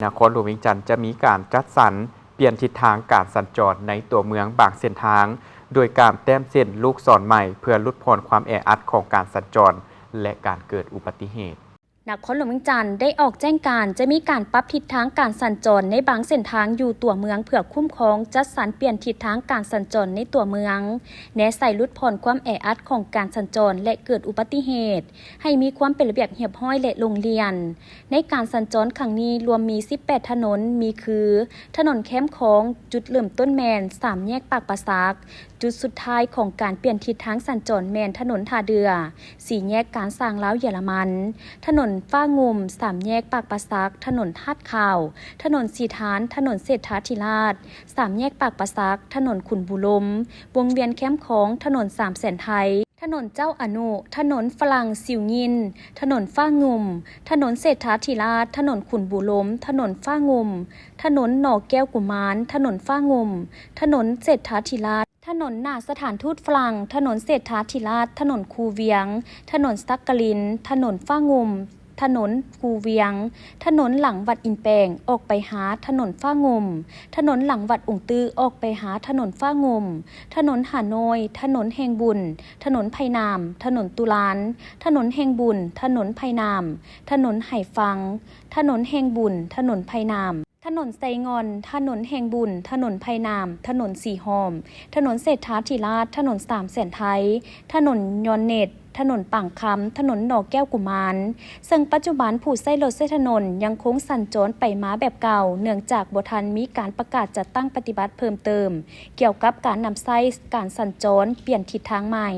ນະຄອນຫຼວງວຽງຈັນຈະມີການຈັດສັນປ່ຽນທິດທາງການສັນຈອນໃນຕົວເມືອງບາງເສັ້ນທາງ ໂດຍການແຕ້ມເສັ້ນລູກສອນໃໝ່ ເພື່ອຫຼຸດຜ່ອນຄວາມແອອັດຂອງການສັນຈອນ ແລະ ການເກີດອຸບັດຕິເຫດ. ນະຄອນຫຼວງວຽງຈັນໄດ້ອອກແຈ້ງການຈະມີການປັບທິດທາງການສັນຈອນໃນບາງເສັ້ນທາງຢູ່ຕົວເມືອງ ເພື່ອຄຸ້ມຄອງຈັດສັນປ່ຽນທິດທາງການສັນຈອນໃນຕົວເມືອງ, ແນໃສ່ຫຼຸດຜ່ອນຄວາມແອອັດຂອງການສັນຈອນ ແລະ ເກີດອຸບັດຕິເຫດ ໃຫ້ມີຄວາມເປັນລະບຽບຮຽບຮ້ອຍ ແລະ ໂລ່ງລ່ຽນ. ໃນການສັນຈອນຄັ້ງນີ້ລວມມີສິບແປດຖະໜົນ ມີຄື ຖະໜົນແຄມຂອງ, ຈຸດເລີ່ມຕົ້ນແມ່ນສາມແຍກປາກປາສັກ, ຈຸດສຸດທ້າຍຂອງການປ່ຽນທິດທາງສັນຈອນແມ່ນຖະໜົນທ່າເດື່ອ, ສີ່ແຍກການຊ່າງລາວເຢຍລະມັນ, ຖະໜົນຟ້າງຸ່ມ, ສາມແຍກປາກປາສັກ, ຖະໜົນທາດຂາວ, ຖະໜົນສີຖານ, ຖະໜົນເສດຖາທິລາດ, ສາມແຍກປາກປາສັກ, ຖະໜົນຂຸນບູລົມ, ວົງວຽນແຄມຂອງ, ຖະໜົນສາມແສນໄທ, ຖະໜົນເຈົ້າອະນຸ, ຖະໜົນຝຣັ່ງຊິວຍິນ, ຖະໜົນຟ້າງຸ່ມ, ຖະໜົນເສດຖາທິລາດ, ຖະໜົນຂຸນບູລົມ, ຖະໜົນຟ້າງຸ່ມ, ຖະໜົນໜໍແກ້ວກຸມານ, ຖະໜົນຟ້າງຸ່ມ, ຖະໜົນເສດຖາທິລາດ, ຖະໜົນໜ້າສະຖານທູດຝຣັ່ງ, ຖະໜົນເສດຖາທິລາດ, ຖະໜົນຄູວຽງ, ຖະໜົນສັກກະລິນ, ຖະໜົນຟ້າງຸ່ມ, ຖະໜົນຄູວຽງ, ຖະໜົນຫຼັງວັດອິນແປງ ອອກໄປຫາຖະໜົນຟ້າງຸ່ມ, ຖະໜົນຫຼັງວັດອົງຕື້ ອອກໄປຫາຖະໜົນຟ້າງຸ່ມ, ຖະໜົນຫາໂນຍ, ຖະໜົນແຫ່ງບຸນ, ຖະໜົນໄພນາມ, ຖະໜົນຕຸລານ, ຖະໜົນແຫ່ງບຸນ, ຖະໜົນໄພນາມ, ຖະໜົນໄຫຟັງ, ຖະໜົນແຫ່ງບຸນ, ຖະໜົນໄພນາມ, ຖະໜົນໄຊງ່ອນ, ຖະໜົນແຫ່ງບຸນ, ຖະໜົນໄພນາມ, ຖະໜົນສີຫອມ, ຖະໜົນເສດຖາທິລາດ, ຖະໜົນສາມແສນໄທ, ຖະໜົນຍອນເນັດ, ຖະໜົນປາງຄຳ, ຖະໜົນໜໍແກ້ວກຸມານ, ເຊິ່ງປັດຈຸບັນຜູ້ໃຊ້ລົດໃຊ້ຖະໜົນຍັງຄົງສັນຈອນໄປມາແບບເກົ່າ ເນື່ອງຈາກບໍ່ທັນມີການປະກາດຈັດຕັ້ງປະຕິບັດເພີ່ມເຕີມ ກ່ຽວກັບການນຳໃຊ້ການສັນຈອນປ່ຽນທິດທາງໃໝ່.